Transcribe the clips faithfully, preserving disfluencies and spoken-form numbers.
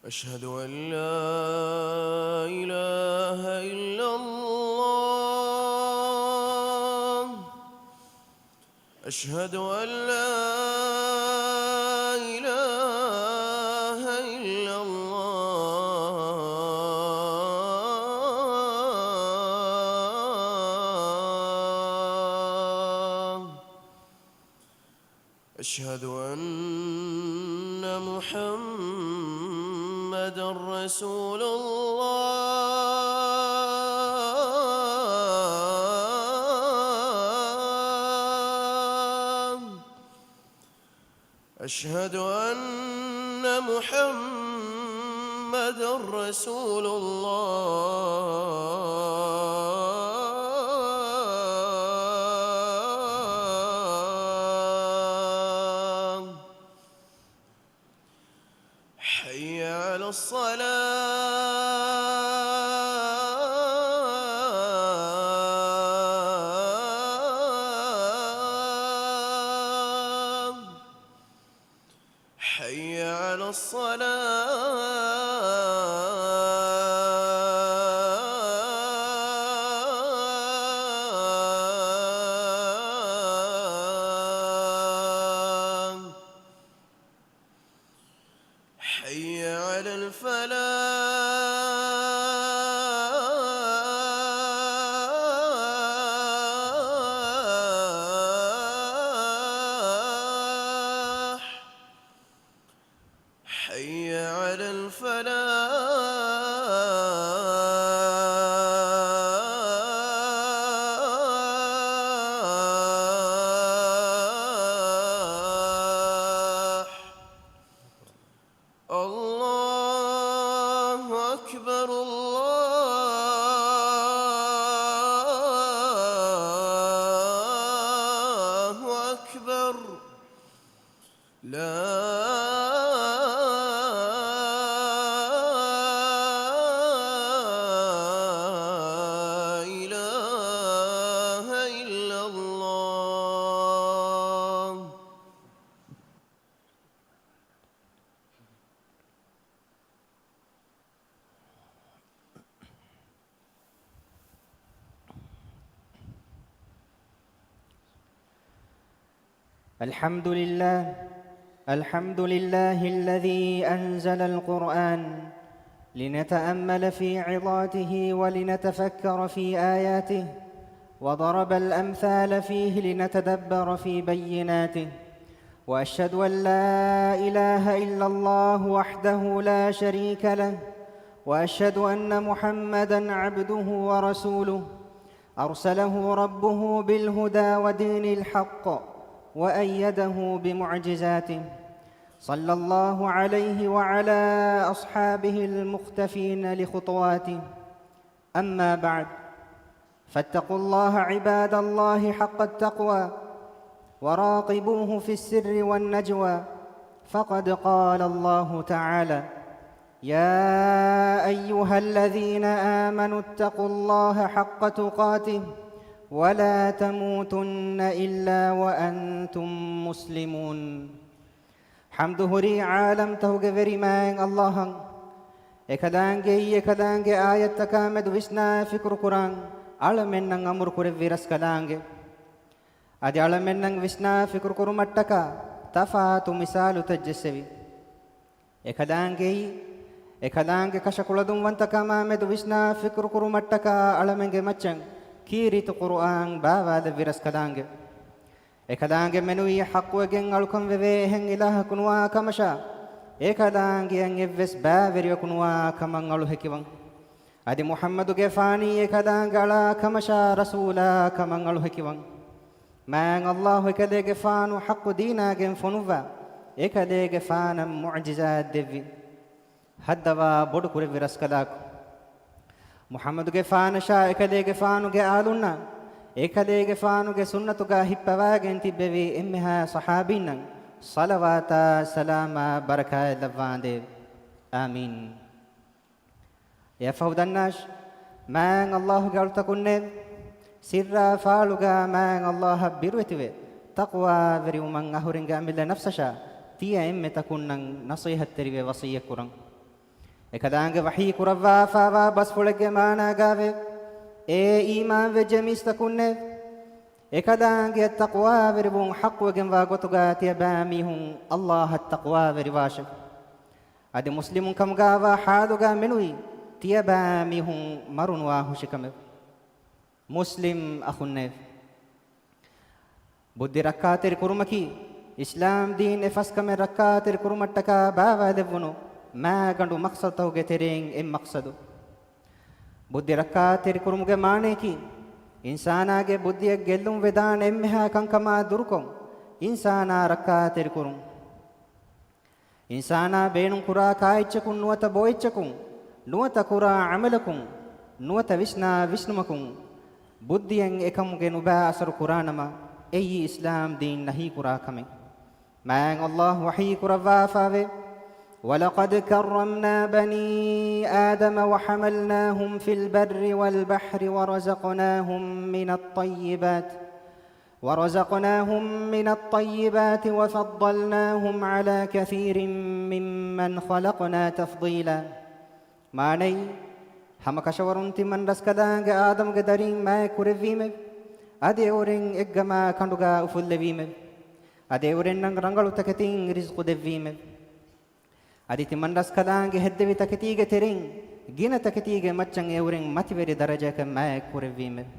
أشهد أن لا إله إلا الله. أشهد أن لا إله إلا الله. أشهد أن محمدا رسول الله. أشهد أن محمدا رسول الله. حي على الصلاة. حي على الصلاة. حي على الفلاح. حي على الفلاح. الله أكبر، الله أكبر. لا إله إلا الله. الحمد لله. الحمد لله الذي أنزل القرآن لنتأمل في عظاته ولنتفكر في آياته، وضرب الأمثال فيه لنتدبر في بيناته. وأشهد أن لا إله إلا الله وحده لا شريك له، وأشهد أن محمدا عبده ورسوله، أرسله ربه بالهدى ودين الحق، وأيده بمعجزاته، صلى الله عليه وعلى أصحابه المقتفين لخطواته. أما بعد، فاتقوا الله عباد الله حق التقوى، وراقبوه في السر والنجوى، فقد قال الله تعالى: يا أيها الذين آمنوا اتقوا الله حق تقاته ولا تموتن إلا وأنتم مسلمون. ޙަމްދު ހުރީ ޢާލަމްތަކުގެ ވެރި މާތް ﷲ އަށް. އެކަލާނގެއީ އެކަލާނގެ އާޔަތްތަކާ މެދު ވިސްނާ ފިކުރު ކުރާން އަޅަމެންނަށް އަމުރު ކުރެއްވި ރަސްކަލާނގެ. އަދި އަޅަމެންނަށް ވިސްނާ ފިކުރު ކުރުމަށްޓަކާ ތަފާތު މިސާލުތައް ޖެއްސެވި. އެކަލާނގެއީ، އެކަލާނގެ ކަށަ ކުޅަދުންވަންތަކަމާ މެދު ވިސްނާ ފިކުރު ކުރުމަށްޓަކާ އަޅަމެންގެ މައްޗަށް ކީރިތި ޤުރުއާން ބާވާލެއްވި ރަސްކަލާނގެ. އެކަލާނގެ މެނުވީ ޙައްޤުވެގެން އަޅުކަން ވެވޭ އެހެން އިލާހަކު ނުވާ ކަމަށާ، އެކަލާނގެއަށް އެއްވެސް ބައިވެރިޔަކު ނުވާ ކަމަށް އަޅު ހެކިވަން. އަދި މުޙައްމަދުގެފާނީ އެކަލާނގެ އަޅާ ކަމަށާ ރަސޫލާ ކަމަށް އަޅު ހެކިވަން. މާތް ﷲ އެކަލޭގެފާނު ޙައްޤު ދީނާގެން ފޮނުއްވާ، އެކަލޭގެފާނަށް މުޢުޖިޒާތް ދެއްވި. ހައްދަވާ ބޮޑު ކުރެއްވި ރަސްކަލާކޮ، މުޙައްމަދުގެފާނަށާ އެކަލޭގެފާނުގެ އާލުންނާ، އެކަލޭގެފާނުގެ ސުންނަތުގާ ހިއްޕަވާގެން ތިއްބެވި އެންމެހާ ޞަޙާބީންނަށް ޞަލަވާތާ ސަލާމާ ބަރަކާތް ލައްވާނދޭ. އާމީން. އެއަށްފަހު ދަންނާށި، މާތް ﷲ ގެ އަޅުތަކުންނޭވެ! ސިއްރާ ފާޅުގާ މާތް ﷲ އަށް ބިރުވެތިވެ، ތަޤްވާވެރިވުމަށް އަހުރެންގެ އަމިއްލަ ނަފްސަށާ ތިޔަ އެންމެ ތަކުންނަށް ނަޞޭޙަތްތެރިވެ ވަޞިއްޔަތް ކުރަން. އެކަލާނގެ ވަޙީ ކުރައްވާފާވާ ބަސްފުޅެއްގެ މާނާގާވެ، އޭ އީމާންވެއްޖެ މީސްތަކުންނޭ! އެކަލާނގެ ތަޤްވާވެރިވުން ޙައްޤުވެގެންވާ ގޮތުގާ ތިޔަބައިމީހުން ﷲ އަށް ތަޤްވާވެރިވާށެވެ. އަދި މުސްލިމުން ކަމުގާވާ ޙާލުގާ މެނުވީ ތިޔަބައިމީހުން މަރުނުވާ ހުށިކަމެވެ. މުސްލިމް އަޚުންނޭވެ! ބުއްދި ރައްކާތެރި ކުރުމަކީ، އިސްލާމް ދީން އެ ފަސް ކަމެއް ރައްކާތެރި ކުރުމަށްޓަކާ ބާވާލެއްވުނު މާގަނޑު މަޤްޞަދުތަކުގެ ތެރެއިން އެއް މަޤްޞަދު. ބުއްދި ރައްކާތެރި ކުރުމުގެ މާނަޔަކީ، އިންސާނާގެ ބުއްދިއަށް ގެއްލުން ވެދާނެ އެންމެހާ ކަންކަމާ ދުރުކޮށް، އިންސާނާ ރައްކާތެރި ކުރުން. އިންސާނާ ބޭނުން ކުރާ ކާއެއްޗަކުން ނުވަތަ ބޯއެއްޗަކުން، ނުވަތަ ކުރާ ޢަމަލަކުން، ނުވަތަ ވިސްނާ ވިސްނުމަކުން، ބުއްދިއަށް އެކަމުގެ ނުބައި އަސަރު ކުރާނަމަ، އެއީ އިސްލާމް ދީން ނަހީ ކުރާ ކަމެއް. މާތް ﷲ ވަޙީ ކުރައްވާފާވޭ، وَلَقَدْ كَرَّمْنَا بَنِي آدَمَ وَحَمَلْنَاهُمْ فِي الْبَرِّ وَالْبَحْرِ وَرَزَقْنَاهُمْ مِنَ الطَّيِّبَاتِ وَرَزَقْنَاهُمْ مِنَ الطَّيِّبَاتِ وَفَضَّلْنَاهُمْ عَلَىٰ كَثِيرٍ مِّمَّنْ خَلَقْنَا تَفْضِيلًا. މާނައީ، ހަމަ ކަށަވަރުން ތިމަން ރަސްކަލާނގެ އާދަމުގެ ދަރީން މާތް ކުރެއްވީމެވެ. އަދި އެއުރެން އެއްގަމާ ކަނޑުގާ އުފުއްލެވީމެވެ. އަދި އެއުރެންނަށް ރަނގަޅު ތަކެތިން ރިޒްޤު ދެއްވީމެވެ. އަދި ތިމަން ރަސްކަލާނގެ ހެއްދެވި ތަކެތީގެ ތެރެއިން ގިނަ ތަކެތީގެ މައްޗަށް އެއުރެން މަތިވެރި ދަރަޖައަކަށް މާތް ކުރެއްވީމެވެ.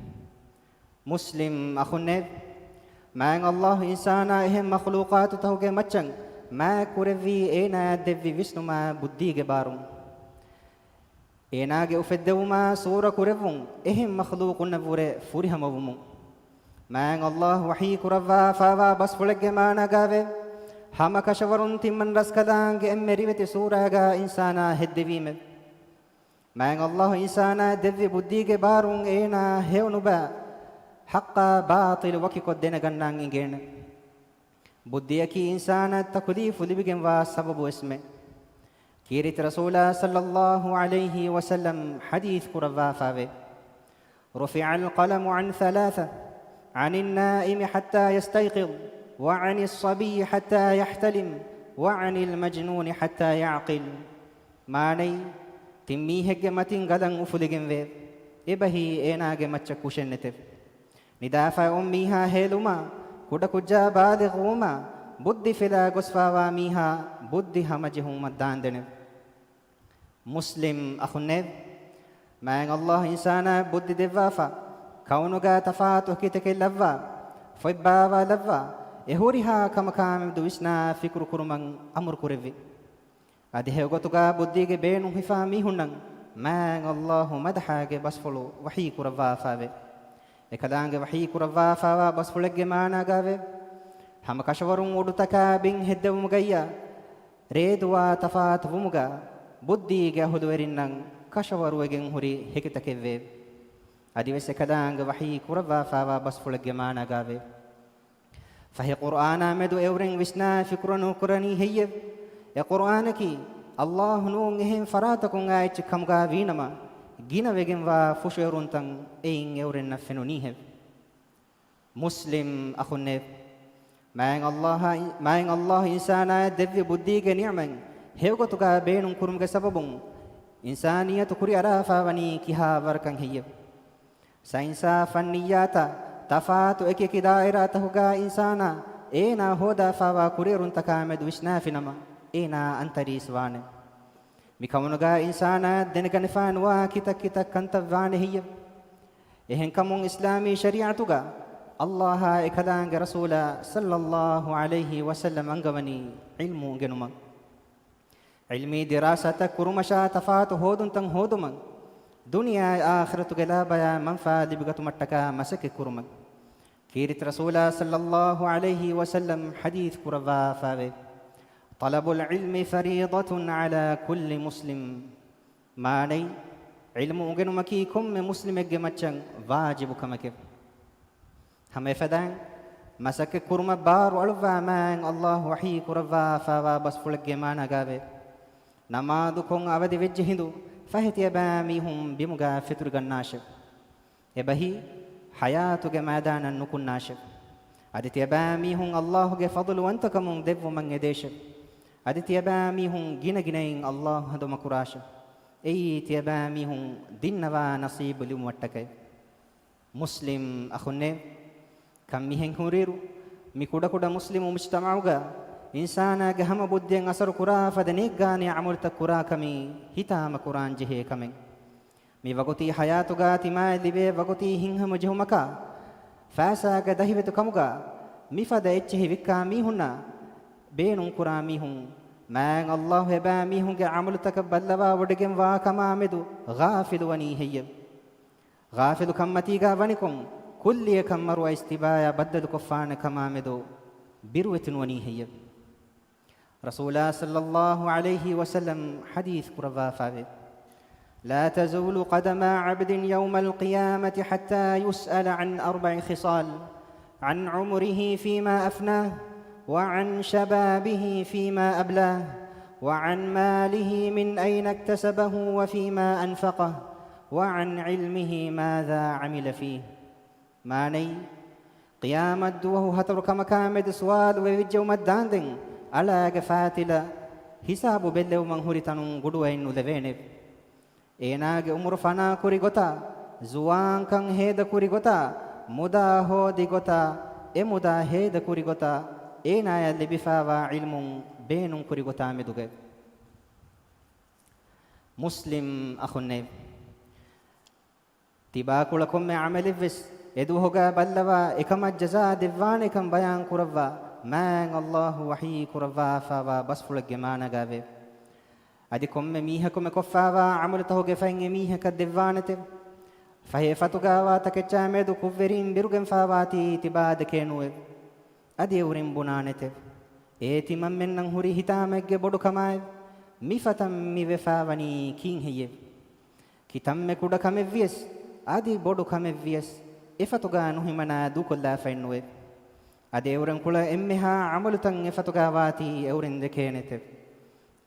މުސްލިމް އަޚުންނޭވެ! މާތް ﷲ އިންސާނާ އެހެން މަޚްލޫޤާތުތަކުގެ މައްޗަށް މާތް ކުރެއްވީ އޭނާއަށް ދެއްވި ވިސްނުމާ ބުއްދީގެ ބާރުން. އޭނާގެ އުފެއްދެވުމާ ސޫރަ ކުރެއްވުން އެހެން މަޚްލޫޤުންނަށްވުރެ ފުރިހަމަވުމުން. މާތް ﷲ ވަޙީ ކުރައްވާފާވާ ބަސްފުޅެއްގެ މާނާގާވޭ، ހަމަ ކަށަވަރުން ތިމަން ރަސްކަލާނގެ އެންމެ ރިވެތި ސޫރާގާ އިންސާނާ ހެއްދެވީމެވެ. މާތް ﷲ އިންސާނާ ދެއްވި ބުއްދީގެ ބާރުން އޭނާ ހެޔޮ ނުބައި، ޙައްޤާ ބާޠިލު ވަކިކޮށް ދެނެގަންނަން އިނގޭނެ. ބުއްދިއަކީ އިންސާނަށް ތަކުލީފު ލިބިގެންވާ ސަބަބުވެސްމެ. ކީރިތި ރަސޫލާ ޞައްލައްލާހު ޢަލައިހި ވަސައްލަމް ޙަދީޘް ކުރައްވާފާވޭ، رفع القلم عن ثلاثة، عن النائم حتى يستيقظ، وعن الصبي حتى يحتلم، وعن المجنون حتى يعقل. މާނައީ، ތިން މީހެއްގެ މަތިން ގަލަން އުފުލިގެންވޭ. އެބަހީ އޭނާގެ މައްޗަށް ކުށެއްނެތެވެ. ނިދާފައި އޮން މީހާ ހޭލުމާ، ކުޑަކުއްޖާ ބާލިޣުވުމާ، ބުއްދި ފެލާ ގޮސްފާވާ މީހާ ބުއްދި ހަމަޖެހުމަށް ދާންދެނެވެ. މުސްލިމް އަޚުންނޭވެ! މާތް ﷲ އިންސާނާ ބުއްދި ދެއްވާފަ، ކައުނުގާ ތަފާތު ހަކީތަކެއް ލައްވާ، ފޮތްބާވާ ލައްވާ، އެ ހުރިހާ ކަމަކާމެދު ވިސްނާ ފިކުރު ކުރުމަށް އަމުރު ކުރެއްވި. އަދި ހެޔޮގޮތުގާ ބުއްދީގެ ބޭނުން ހިފާ މީހުންނަށް މާތް ﷲ މަދަޙާގެ ބަސްފުޅު ވަޙީ ކުރައްވާފާވޭ. އެކަލާނގެ ވަޙީ ކުރައްވާފާވާ ބަސްފުޅެއްގެ މާނާގާވޭ، ހަމަ ކަށަވަރުން އުޑުތަކާ ބިން ހެއްދެވުމުގައްޔާ، ރޭދުވާ ތަފާތުވުމުގާ ބުއްދީގެ އަހުލުވެރިންނަށް ކަށަވަރުވެގެން ހުރި ހެކިތަކެއްވޭ. އަދިވެސް އެކަލާނގެ ވަޙީ ކުރައްވާފާވާ ބަސްފުޅެއްގެ މާނާގާވޭ، ފަހެ ޤުރްއާނާ މެދު އެއުރެން ވިސްނާ ފިކުރު ނުކުރަނީ ހެއްޔެވެ؟ އެ ޤުރްއާނަކީ ﷲ ނޫން އެހެން ފަރާތަކުން އާ އެއްޗެއް ކަމުގާ ވީނަމަ، ގިނަވެގެންވާ ފުށުއެރުންތައް އެއިން އެއުރެންނަށް ފެނުނީހެވެ. މުސްލިމް އަޚުންނޭވެ! މާތް ﷲ، މާތް ﷲ އިންސާނާއަށް ދެއްވި ބުއްދީގެ ނިޢުމަތް ހެޔޮގޮތުގާ ބޭނުން ކުރުމުގެ ސަބަބުން، އިންސާނިއްޔަތު ކުރިއަރާފާވަނީ ކިހާ ވަރަކަށް ހެއްޔެވެ؟ ސައިންސާ ފަންނިއްޔާތާ ތަފާތު އެކިއެކި ދާއިރާތަކުގާ އިންސާނާ އޭނާ ހޯދާފާވާ ކުރިއެރުންތަކާމެދު ވިސްނާފިނަމަ، އޭނާ އަންތަރީސް ވާނެ. މިކަމުނުގާ އިންސާނާ ދެނެގަނެފާ ނުވާ ކިތައް ކިތައް ކަންތައް ވާނެ ހެއްޔެވެ؟ އެހެންކަމުން އިސްލާމީ ޝަރީޢަތުގާ ﷲ އާ އެކަލާނގެ ރަސޫލާ ޞައްލައްލާހު ޢަލައިހި ވަސައްލަމް އަންގަވަނީ ޢިލްމު އުނގެނުމަށް. ޢިލްމީ ދިރާސާތައް ކުރުމަށާ ތަފާތު ހޯދުންތައް ހޯދުމަށް، ދުނިޔެއާއި އާޚިރަތުގެ ލާބަޔާ މަންފާ ލިބިގަތުމަށްޓަކާ މަސައްކަތް ކުރުމަށް. ކީރިތި ރަސޫލާ ޞައްލައްލާހު ޢަލައިހި ވަސައްލަމް ޙަދީޘް ކުރައްވާފާވޭ، طلب العلم فريضة على كل مسلم. މާނައީ، ޢިލްމު އުނގެނުމަކީ ކޮންމެ މުސްލިމެއްގެ މައްޗަށް ވާޖިބު ކަމެކެވެ. ހަމަ އެފަދައިން، މަސައްކަތް ކުރުމަށް ބާރު އަޅުއްވާ މާތް ﷲ ވަޙީ ކުރައްވާފާވާ ބަސްފުޅެއްގެ މާނާގާވޭ، ނަމާދު ކޮށް އަވަދި ވެއްޖެ ހިނދު، ފަހެ ތިޔަބައިމީހުން ބިމުގާ ފެތުރިގަންނާށެވެ. އެބަހީ، ޙަޔާތުގެ މައިދާނަށް ނުކުންނާށެވެ. އަދި ތިޔަބައިމީހުން ﷲ ގެ ފަޟުލުވަންތަކަމުން ދެއްވުމަށް އެދޭށެވެ. އަދި ތިޔަބައިމީހުން ގިނަގިނައިން ﷲ ހަނދުމަކުރާށެވެ. އެއީ ތިޔަބައިމީހުން ދިންނަވާ ނަސީބު ލިބުމަށްޓަކައި. މުސްލިމް އަޚުންނޭ، ކަން މިހެން ހުރިއިރު، މި ކުޑަކުޑަ މުސްލިމު މުޖްތަމަޢުގަ އިންސާނާގެ ހަމަ ބުއްދިއަށް އަސަރު ކުރާ ފަދަ ނޭއްގާނޭ ޢަމަލުތައް ކުރާ ކަމީ ހިތާމަ ކުރާން ޖެހޭ ކަމެއް. މި ވަގުތީ ޙަޔާތުގަ ތިމާއަށް ލިބޭ ވަގުތީ ހިތްހަމަ ޖެހުމަކާ، ފައިސާގެ ދަހިވެތި ކަމުގަ މިފަދަ އެއްޗެހި ވިއްކާ މީހުންނަށް ބޭނުން ކުރާ މީހުން، މާތް ﷲ އެބައިމީހުންގެ ޢަމަލުތަކަށް ބައްލަވާ ވޮޑިގެންވާ ކަމާމެދު ޣާފިލު ވަނީ ހެއްޔެވެ؟ ޣާފިލު ކަންމަތީގަ ވަނިކޮށް، ކުއްލިއަކަށް މަރު އައިސް ތިބާޔާ ބައްދަލުކޮށްފާނެ ކަމާމެދު ބިރުވެތި ނުވަނީ ހެއްޔެވެ؟ ރަސޫލާ ޞައްލައްލާހު ޢަލައިހި ވަސައްލަމް ޙަދީޘް ކުރައްވާފައެވެ. لا تزول قدما عبد يوم القيامة حتى يسأل عن أربع خصال، عن عمره فيما أفناه، وعن شبابه فيما أبلاه، وعن ماله من أين اكتسبه وفيما أنفقه، وعن علمه ماذا عمل فيه. މާނައީ، ޤިޔާމަތްދުވަހު ހަތަރު ކަމަކާމެދު ސުވާލު ވެވިއްޖެއުމަށް ދާންދެން، އަޅާގެ ފާތިލަ ހިސާބު ބެއްލެވުމަށް ހުރި ތަނުން ގުޑުވައެއް ނުލެވޭނެ. އޭނާގެ އުމުރު ފަނާކުރި ގޮތާ، ޒުވާންކަން ހޭދަކުރި ގޮތާ، މުދާ ހޯދި ގޮތާ، އެ މުދާ ހޭދަކުރި ގޮތާ، އޭނާޔަށް ލިބިފާވާ ޢިލްމުން ބޭނުންކުރި ގޮތާމެދުގައި. މުސްލިމް އަޚުންނޭ! ތިބާކުޅަ ކޮންމެ ޢަމަލެއްވެސް އެދުވަހުގަ ބައްލަވާ އެކަމަށް ޖަޒާ ދެއްވާނެކަން ބަޔާން ކުރައްވާ މާތް ﷲ ވަޙީ ކުރައްވާފާވާ ބަސްފުޅެއްގެ މާނަގައެވެ. އަދި ކޮންމެ މީހަކު މި ކޮށްފާވާ ޢަމަލުތަހުގެ ފަތް އެމީހަކަށް ދެއްވާނެތެވެ. ފަހެ އެފަތުގައިވާ ތަކެއްޗާ މެދު ކުށްވެރީން ބިރުގެންފާވާތީ ތިބާ ދެކޭނުއެވެ. އަދި އެއުރެން ބުނާނެތެވެ. އޭ ތިމަންމެންނަށް ހުރި ހިތާމައެއްގެ ބޮޑު ކަމާއެވެ. މިފަތަން މި ވެފާވަނީ ކީއްހެއްޔެވެ؟ ކިތަންމެ ކުޑަ ކަމެއްވިޔަސް، އަދި ބޮޑު ކަމެއްވިޔަސް، އެފަތުގަ ނުހިމަނާ ދޫކޮށްލާފައެއްނުވެ. އަދި އެއުރެން ކުޅަ އެންމެހާ ޢަމަލުތައް އެފަތުގަ ވާތީ އެއުރެން ދެކޭނެތެވެ.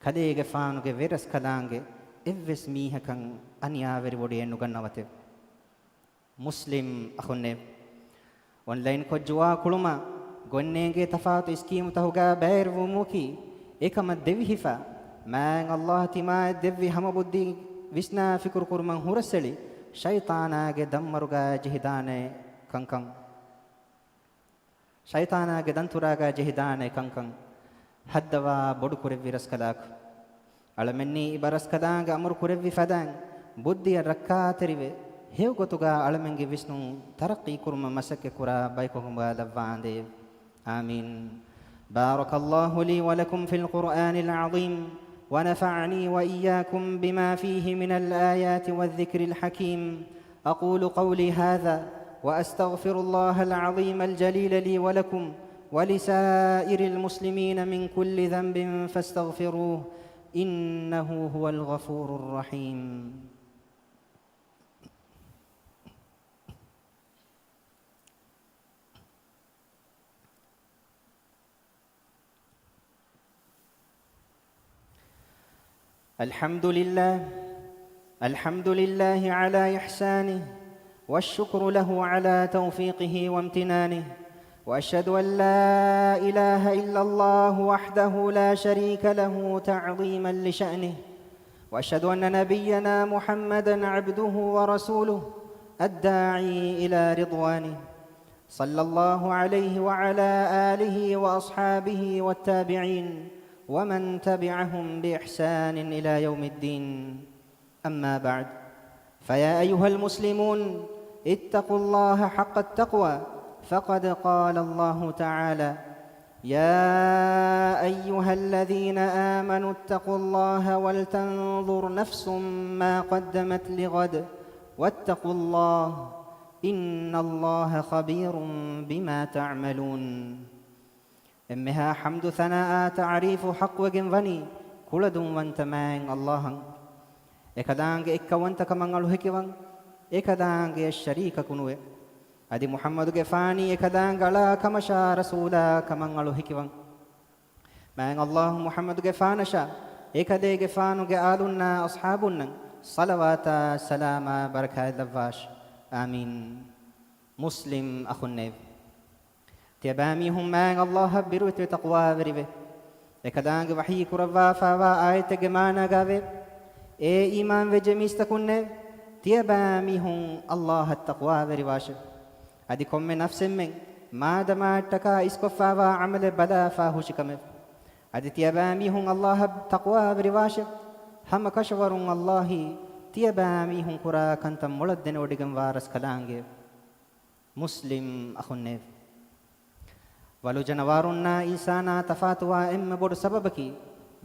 ކަލޭގެފާނުގެ ވެރަސްކަލާނގެ އެއްވެސް މީހަކަށް އަނިޔާވެރިވޮޑިއެއް ނުގަންނަވަތެވެ. މުސްލިމް އަޚުންނޭ! އޮންލައިންކޮށް ޖުވާކުޅުމާ، ގޮންނޭނގޭ ތަފާތު ސްކީމުތަހުގަ ބައިވެރިވުމަކީ، އެކަމަށް ދެވިހިފަ، މާތް ﷲ ތިމާއަށް ދެއްވި ހަމަބުއްދީ ވިސްނާ ފިކުރުކުރުމަށް ހުރަސްއެޅި، ޝައިޠާނާގެ ދަންމަރުގަ ޖެހިދާނެ ކަންކަން. ޝައިޠާނާގެ ދަންތުރާގަ ޖެހިދާނެ ކަންކަން ހައްދަވާ ބޮޑުކުރެއްވި ރަސްކަލާކު. އަޅަމެންނީ އިބަރަސްކަލާނގެ އަމުރު ކުރެއްވި ފަދައިން ބުއްދިއަށް ރައްކާތެރިވެ، ހެޔޮގޮތުގަ އަޅަމެންގެ ވިސްނުން ތަރައްޤީ ކުރުމަށް މަސައްކަތް ކުރާ ބަޔަކު ކަމުގަ ލައްވާނދޭވެ. آمين. بارك الله لي ولكم في القرآن العظيم، ونفعني وإياكم بما فيه من الآيات والذكر الحكيم. أقول قولي هذا، وأستغفر الله العظيم الجليل لي ولكم ولسائر المسلمين من كل ذنب فاستغفروه، إنه هو الغفور الرحيم. الحمد لله، الحمد لله على إحسانه، والشكر له على توفيقه وامتنانه، وأشهد أن لا إله إلا الله وحده لا شريك له تعظيما لشأنه، وأشهد أن نبينا محمدا عبده ورسوله الداعي إلى رضوانه، صلى الله عليه وعلى آله وأصحابه والتابعين ومن تبعهم بإحسان إلى يوم الدين. أما بعد، فيا أيها المسلمون، اتقوا الله حق التقوى، فقد قال الله تعالى: يا أيها الذين آمنوا اتقوا الله ولتنظر نفس ما قدمت لغد، واتقوا الله، إن الله خبير بما تعملون. އެންމެހާ ޙަމްދު ސަނާއާ ތަޢުރީފު ޙައްޤުވެގެން ވަނީ ކުޅަދުންވަންތަ މާތް ﷲ އަށް. އެކަލާނގެ އެއްކައުވަންތަކަމަށް އަޅު ހެކިވަން، އެކަލާނގެ ޝަރީކަކު ނުވެ. އަދި މުޙައްމަދުގެފާނީ އެކަލާނގެ އަޅާ ކަމަށާ ރަސޫލާ ކަމަށް އަޅު ހެކިވަން. މާތް ﷲ މުޙައްމަދުގެފާނަށާ، އެކަލޭގެފާނުގެ އާލުންނާ އަޞްޙާބުންނަށް ޞަލަވާތާ ސަލާމާ ބަރަކާތް ލައްވާށި. އާމީން. މުސްލިމް އަޚުންނޭވެ! ތިޔަބައިމީހުން މާތް ﷲ އަށް ބިރުވެތިވެ ތަޤްވާވެރިވެ. އެކަލާނގެ ވަޙީ ކުރައްވާފާވާ އާޔަތެއްގެ މާނާގައިވޭ، އޭ އީމާންވެއްޖެ މީސްތަކުންނޭ! ތިޔަބައިމީހުން އައްލާހަށް ތަޤްވާވެރިވާށެވެ. އަދި ކޮންމެ ނަފްސެއްމެން މާދަމާއަށްޓަކާ އިސްކޮށްފާވާ ޢަމަލެއް ބަލާފާ ހުށިކަމެވެ. އަދި ތިޔަބައިމީހުން އައްލާހަށް ތަޤްވާވެރިވާށެވެ. ހަމަ ކަށަވަރުން އައްލާހީ ތިޔަބައިމީހުން ކުރާ ކަންތައް މޮޅަށް ދެނެވޮޑިގެންވާ ރަސްކަލާނގެ. މުސްލިމް އަޚުންނޭވެ! ވަލު ޖަނަވާރުންނާ އިންސާނާ ތަފާތުވާ އެންމެ ބޮޑު ސަބަބަކީ،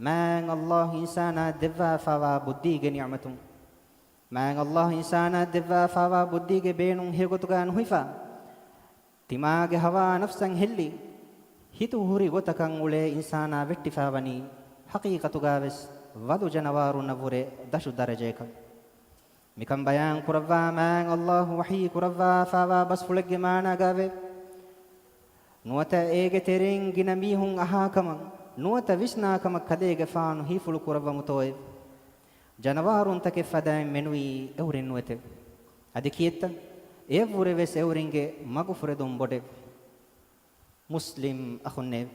މާތް އައްލާހު އިންސާނާ ދެއްވާފާވާ ބުއްދީގެ ނިޢުމަތުން. މާތް އައްލާހު އިންސާނާ ދެއްވާފާވާ ބުއްދީގެ ބޭނުން ހެޔޮގޮތުގަ ނުހިފާ، ތިމާގެ ހަވާ ނަފްސަށް ހެއްލި، ހިތު ހުރި ގޮތަކަށް އުޅޭ އިންސާނާ ވެއްޓިފާވަނީ، ޙަޤީޤަތުގަވެސް ވަލު ޖަނަވާރުންނަށްވުރެ ދަށު ދަރަޖަޔަކަށް. މިކަން ބަޔާން ކުރައްވާ މާތް އައްލާހު ވަޙީ ކުރައްވާފާވާ ބަސްފުޅެއްގެ މާނާގައެވެ. ނުވަތަ އޭގެ ތެރެއިން ގިނަ މީހުން އަހާކަމަށް ނުވަތަ ވިސްނާކަމަށް ކަލޭގެފާނު ހީފުޅު ކުރައްވަމުތޯއެވެ؟ ޖަނަވާރުންތަކެއް ފަދައިން މެނުވީ އެއުރެން ނުވެތެވެ. އަދި ކިއެއްތަ؟ އެއަށްވުރެވެސް އެއުރެންގެ މަގުފުރެދުން ބޮޑެވެ. މުސްލިމް އަޚުންނޭވެ!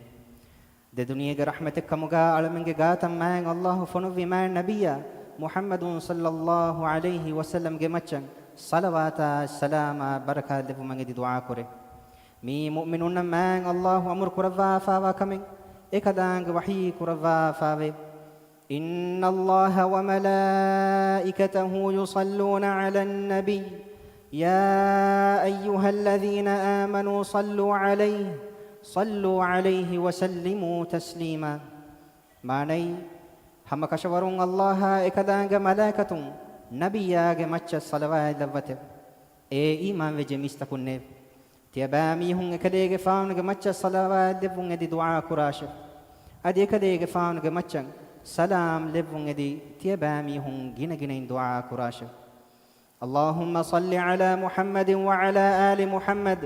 ދެދުނިޔޭގެ ރަޙްމަތެއްކަމުގަ އަޅަމެންގެ ގާތަށް މާތް އައްލާހު ފޮނުއްވި މާތް ނަބިއްޔާ މުޙައްމަދު ޞައްލައްލާހު ޢަލައިހި ވަސައްލަމްގެ މައްޗަށް ޞަލަވާތާ ސަލާމާ ބަރަކާތް ލެއްވުމަށް އެދި ދުޢާ ކުރޭ. މި މުއުމިނުންނަށް މާތް އައްލާހު އަމުރު ކުރައްވާފާވާ ކަމެއް އެކަލާނގެ ވަޙީ ކުރައްވާފާވޭ. إن الله وملائكته يصلون على النبي يا أيها الذين آمنوا صلوا عليه صلوا عليه وسلموا تسليما. މާނައީ، ހަމަ ކަށަވަރުން އައްލާހާ އެކަލާނގެ މަލާއިކަތުން ނަބިއްޔާގެ މައްޗަށް ޞަލަވާތް ލައްވަތެވެ. އޭ އީމާންވެއްޖެ މީސްތަކުންނޭވެ! ތިޔަބައިމީހުން އެކަލޭގެފާނުގެ މައްޗަށް ޞަލަވާތް ލެއްވުން އެދި ދުޢާ ކުރާށެވެ. އަދި އެކަލޭގެފާނުގެ މައްޗަށް ސަލާމް ލެއްވުން އެދި ތިޔަބައިމީހުން ގިނަގިނައިން ދުޢާ ކުރާށެވެ. اللهم صل على محمد وعلى آل محمد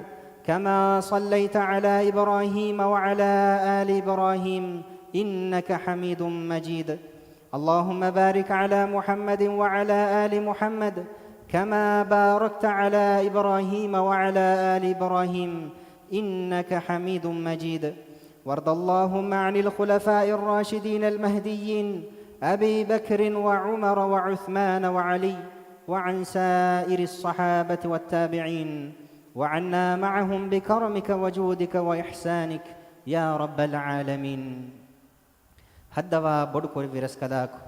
كما صليت على إبراهيم وعلى آل إبراهيم إنك حميد مجيد. اللهم بارك على محمد وعلى آل محمد كما باركت على إبراهيم وعلى آل إبراهيم إنك حميد مجيد. وارض اللهم عن الخلفاء الراشدين المهديين أبي بكر وعمر وعثمان وعلي وعن سائر الصحابة والتابعين وعنا معهم بكرمك وجودك وإحسانك يا رب العالمين. ހައްދަވާ ބޮޑު ކުރެއްވި ރަސްކަލާކޮ،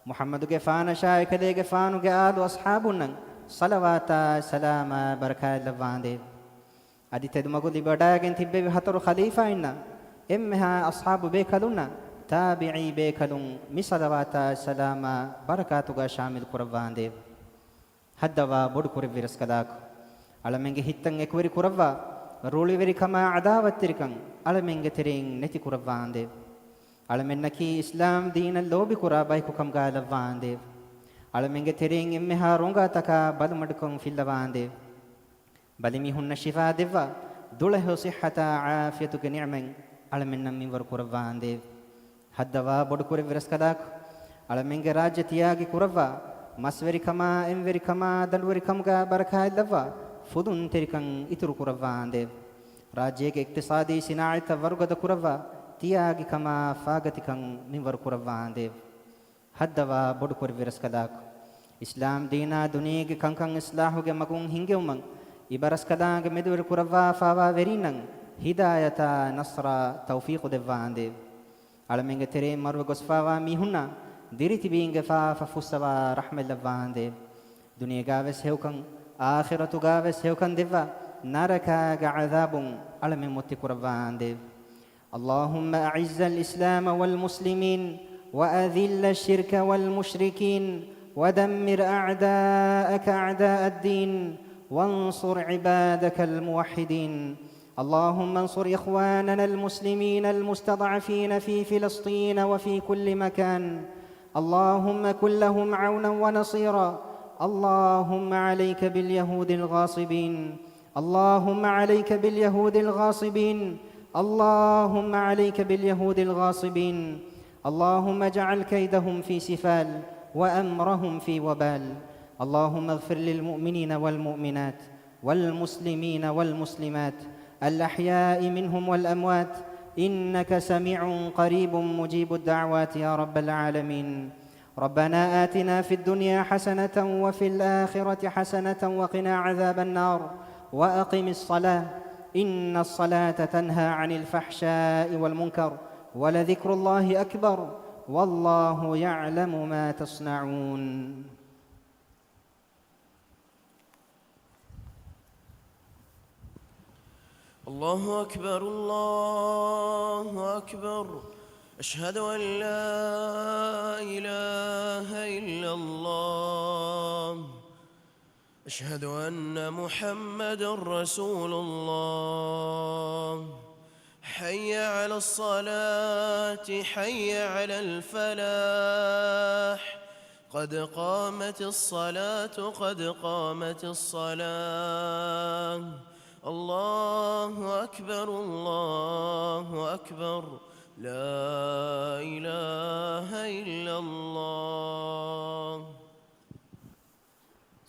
މުޙައްމަދުގެފާނަށާ އެކަލޭގެފާނުގެ އާލު އަޞްޙާބުންނަށް ޞަލަވާތާ ސަލާމާ ބަރަކާތް ލައްވާނދޭވެ. އަދި ތެދުމަގު ލިބިވަޑައިގެން ތިއްބެވި ހަތަރު ޚަލީފާއިންނަށް އެންމެހާ އަޞްޙާބު ބޭކަލުންނަށް ތާބިޢީ ބޭކަލުން މި ޞަލަވާތާ ސަލާމާ ބަރަކާތުގަ ޝާމިލު ކުރައްވާނދޭވެ. ހައްދަވާ ބޮޑު ކުރެއްވި ރަސްކަލާކޮ، އަޅަމެންގެ ހިތްތައް އެކުވެރި ކުރައްވާ، ރުޅިވެރިކަމާ ޢަދާވަތްތެރިކަން އަޅަމެންގެ ތެރެއިން ނެތި ކުރައްވާނދޭވެ. އަޅަމެންނަކީ އިސްލާމް ދީނަށް ލޯބިކުރާ ބަޔަކު ކަމުގަ ލައްވާނދޭވެ. އަޅަމެންގެ ތެރެއިން އެންމެހާ ރޮނގާތަކާ ބަލުމަޑުކަން ފިއްލަވާނދޭވެ. ބަލިމީހުންނަށް ޝިފާ ދެއްވާ، ދުޅަހެޔޮ ޞިއްޙަތާ ޢާފިޔަތުގެ ނިޢުމަތް އަޅަމެންނަށް މިންވަރު ކުރައްވާނދޭވެ. ހައްދަވާ ބޮޑު ކުރެއްވި ރަސްކަލާކޮ، އަޅަމެންގެ ރާއްޖެ ތިޔާގި ކުރައްވާ، މަސްވެރިކަމާ، އެންވެރިކަމާ، ދަނޑުވެރިކަމުގަ ބަރަކާތް ލައްވާ، ފުދުންތެރިކަން އިތުރު ކުރައްވާނދޭވެ. ރާއްޖޭގެ އިޤްތިޞާދީ ޞިނާޢަތްތައް ވަރުގަދަ ކުރައްވާ، ތިޔާގިކަމާ، ފާގަތިކަން މިންވަރު ކުރައްވާނދޭވެ. ހައްދަވާ ބޮޑު ކުރެއްވި ރަސްކަލާކޮ، އިސްލާމް ދީނާ ދުނިޔޭގެ ކަންކަން އިޞްލާޙުގެ މަގުން ހިންގެވުމަށް އިބަރަސްކަލާނގެ މެދުވެރި ކުރައްވާފާވާ ވެރީންނަށް ހިދާޔަތާ، ނަޞްރާ، ތައުފީޤު ދެއްވާނދޭވެ. އަޅަމެންގެ ތެރެއިން މަރުވެ ގޮސްފާވާ މީހުންނާ ދިރިތިބީންގެ ފާފަ ފުއްސަވާ ރަޙްމަތް ލައްވާނދޭވެ. ދުނިޔޭގަވެސް ހެޔޮކަން، އާޚިރަތުގަވެސް ހެޔޮކަން ދެއްވާ، ނަރަކާގެ ޢަޛާބުން އަޅަމެން މުއްތި ކުރައްވާނދޭވެ. اللهم أعز الإسلام والمسلمين وأذل الشرك والمشركين ودمر أعداءك أعداء الدين وانصر عبادك الموحدين. اللهم انصر إخواننا المسلمين المستضعفين في فلسطين وفي كل مكان. اللهم كن لهم عونا ونصيرا. اللهم عليك باليهود الغاصبين. اللهم عليك باليهود الغاصبين. اللهم عليك باليهود الغاصبين. اللهم اجعل كيدهم في سفال وأمرهم في وبال. اللهم اغفر للمؤمنين والمؤمنات والمسلمين والمسلمات الأحياء منهم والأموات إنك سميع قريب مجيب الدعوات يا رب العالمين. ربنا آتنا في الدنيا حسنة وفي الآخرة حسنة وقنا عذاب النار. وأقم الصلاة، إن الصلاة تنهى عن الفحشاء والمنكر، ولذكر الله أكبر، والله يعلم ما تصنعون. الله أكبر، الله أكبر. أشهد أن لا إله إلا الله. أشهد أن محمدا رسول الله. حي على الصلاة، حي على الفلاح. قد قامت الصلاة، قد قامت الصلاة. الله أكبر، الله أكبر. لا إله إلا الله.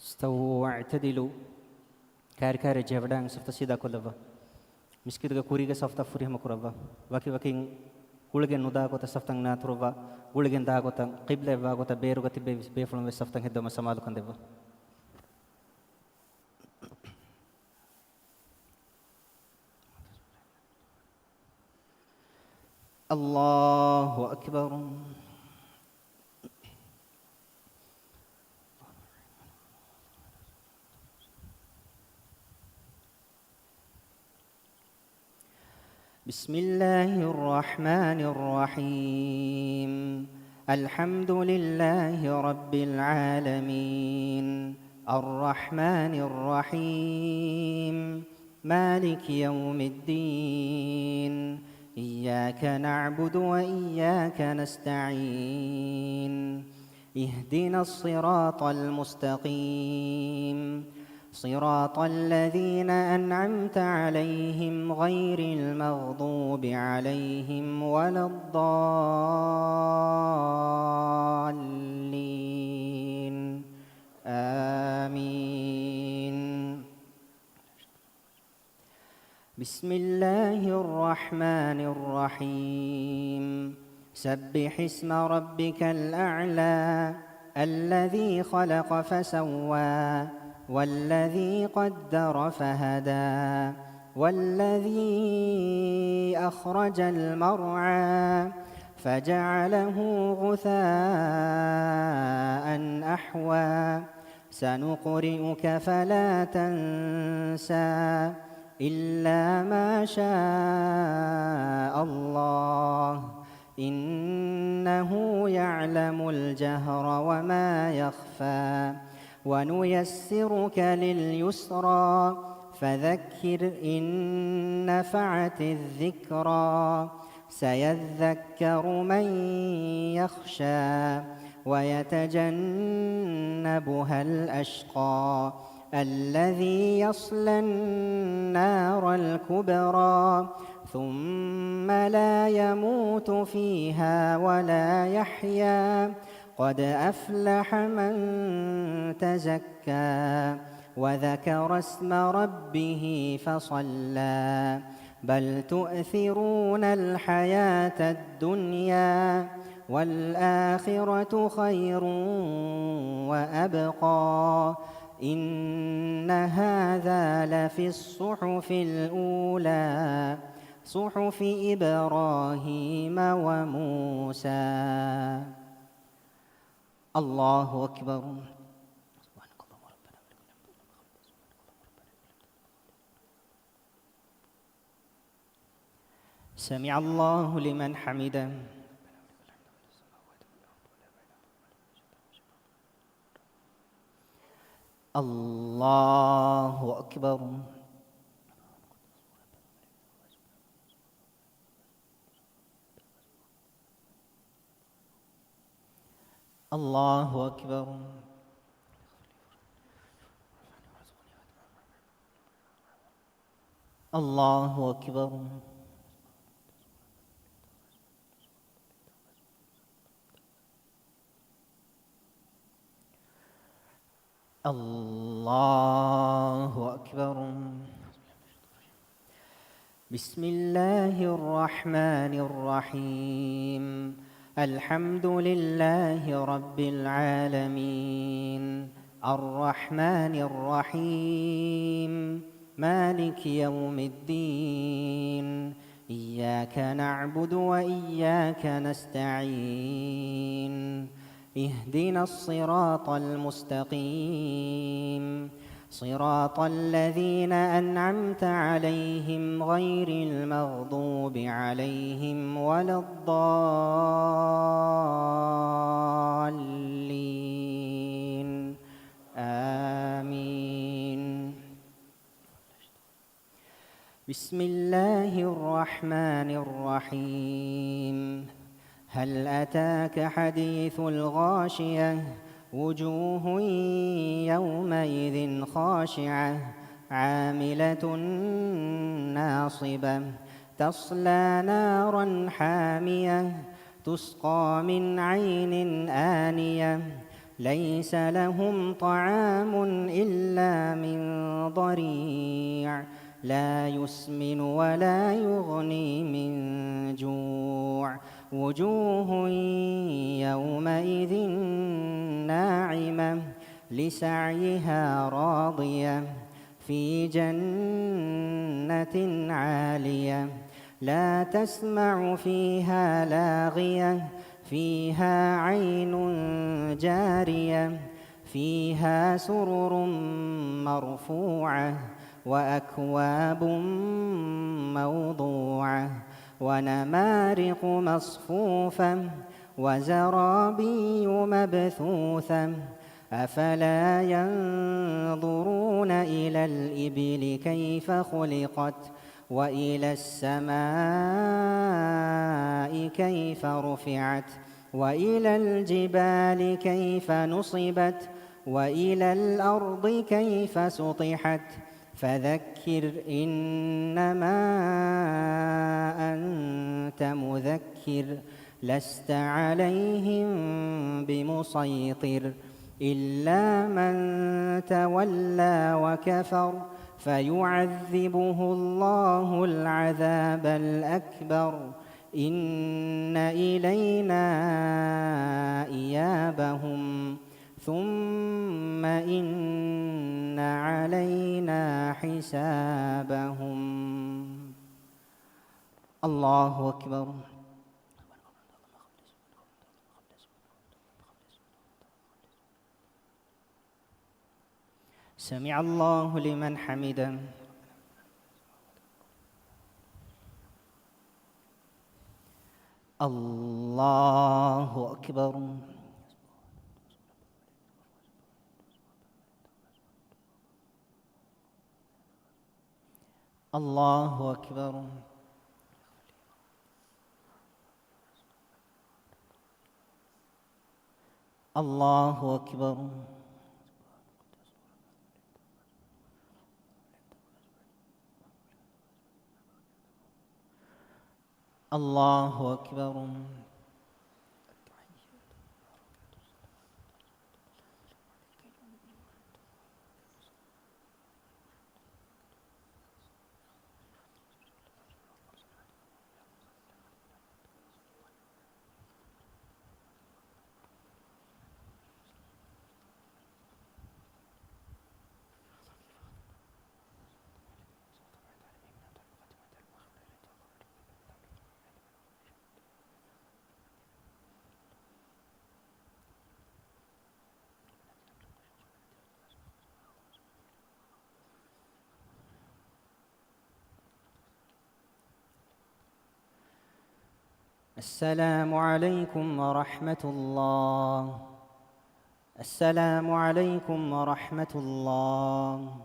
استووا واعتدلوا. ކާރި ކާރި ޖެހިވަޑައިގެން ސަފުތައް ސީދާކޮށްލައްވާ. މިސްކިތުގެ ކުރީގެ ސަފުތައް ފުރިހަމަ ކުރައްވާ. ވަކިވަކިން ގުޅިގެން ނުދާ ގޮތަށް ސަފުތައް ނާތުރުއްވާ. ގުޅިގެން ދާ ގޮތަށް، ޤިބްލައަށް ވާ ގޮތަށް ބޭރުގަ ތިބޭ ބޭފުޅުން ވެސް ސަފުތައް ހެއްދެވުމަށް ސަމާލުކަން ދެއްވާ. الله أكبر. بسم الله الرحمن الرحيم. الحمد لله رب العالمين. الرحمن الرحيم. مالك يوم الدين. إياك نعبد وإياك نستعين. اهدنا الصراط المستقيم. صراط الذين أنعمت عليهم غير المغضوب عليهم ولا الضالين. آمين. بسم الله الرحمن الرحيم. سبح اسم ربك الأعلى. الذي خلق فسوى. والذي قدر فهدى. والذي أخرج المرعى. فجعله غثاء أحوى. سنقرئك فلا تنسى إلا ما شاء الله إنه يعلم الجهر وما يخفى ونيسرك لليسرى فذكر إن نفعت الذكرى سيذكر من يخشى ويتجنبها الأشقى الذي يصلى النار الكبرى ثم لا يموت فيها ولا يحيا قد أفلح من تزكى وذكر اسم ربه فصلى بل تؤثرون الحياة الدنيا والآخرة خير وأبقى إن هذا لفي الصحف الأولى صحف إبراهيم وموسى. الله أكبر. سمع الله لمن حمده. الله أكبر. الله أكبر. الله أكبر. الله أكبر. بسم الله الرحمن الرحيم. الحمد لله رب العالمين. الرحمن الرحيم. مالك يوم الدين. إياك نعبد وإياك نستعين. اهدنا الصراط المستقيم. صراط الذين أنعمت عليهم غير المغضوب عليهم ولا الضالين. آمين. بسم الله الرحمن الرحيم. هل أتاك حديث الغاشية؟ وجوه يومئذ خاشعة، عاملة ناصبة، تصلى نارا حامية، تسقى من عين آنية، ليس لهم طعام إلا من ضريع، لا يسمن ولا يغني من جوع، وجوه يومئذ ناعمة، لسعيها راضية، في جنة عالية، لا تسمع فيها لاغية، فيها عين جارية، فيها سرر مرفوعة، وأكواب موضوعة، ونمارق مصفوفة، وزرابي مبثوثة، أفلا ينظرون إلى الإبل كيف خلقت، وإلى السماء كيف رفعت، وإلى الجبال كيف نصبت، وإلى الأرض كيف سطحت، فذكر إنما أنت مذكر، لست عليهم بمسيطر، إلا من تولى وكفر، فيعذبه الله العذاب الأكبر، إن إلينا إيابهم، ثم إن علينا حسابهم. الله أكبر. سمع الله لمن حمده. الله أكبر. الله أكبر. الله أكبر. الله أكبر. السلام عليكم ورحمة الله. السلام عليكم ورحمة الله.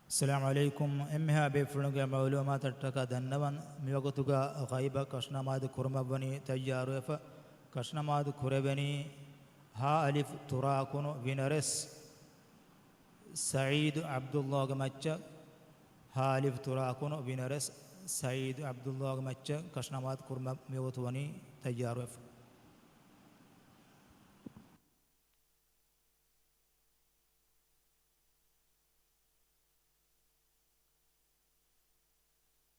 އައްސަލާމު ޢަލައިކުމް. އެންމެހާ ބޭފުޅުންގެ މަޢުލޫމާތަށްޓަކާ ދަންނަވަން، މިވަގުތުގަ ޣައިބަށް ކަށުނަމާދު ކުރުމަށްވަނީ ތައްޔާރުވެފަ. ކަށުނަމާދު ކުރެވެނީ ހާ އަލިފް ތުރާކުނު ވިނަރެސް ސަޢީދު ޢަބްދުﷲގެ މައްޗަށް، ހާ އަލިފް ތުރާކުނު ވިނަރެސް ސަޢީދު ޢަބްދުﷲގެ މައްޗަށް ކަށުނަމާދު ކުރުމަށް މިވަގުތު ވަނީ ތައްޔާރުވެފަ.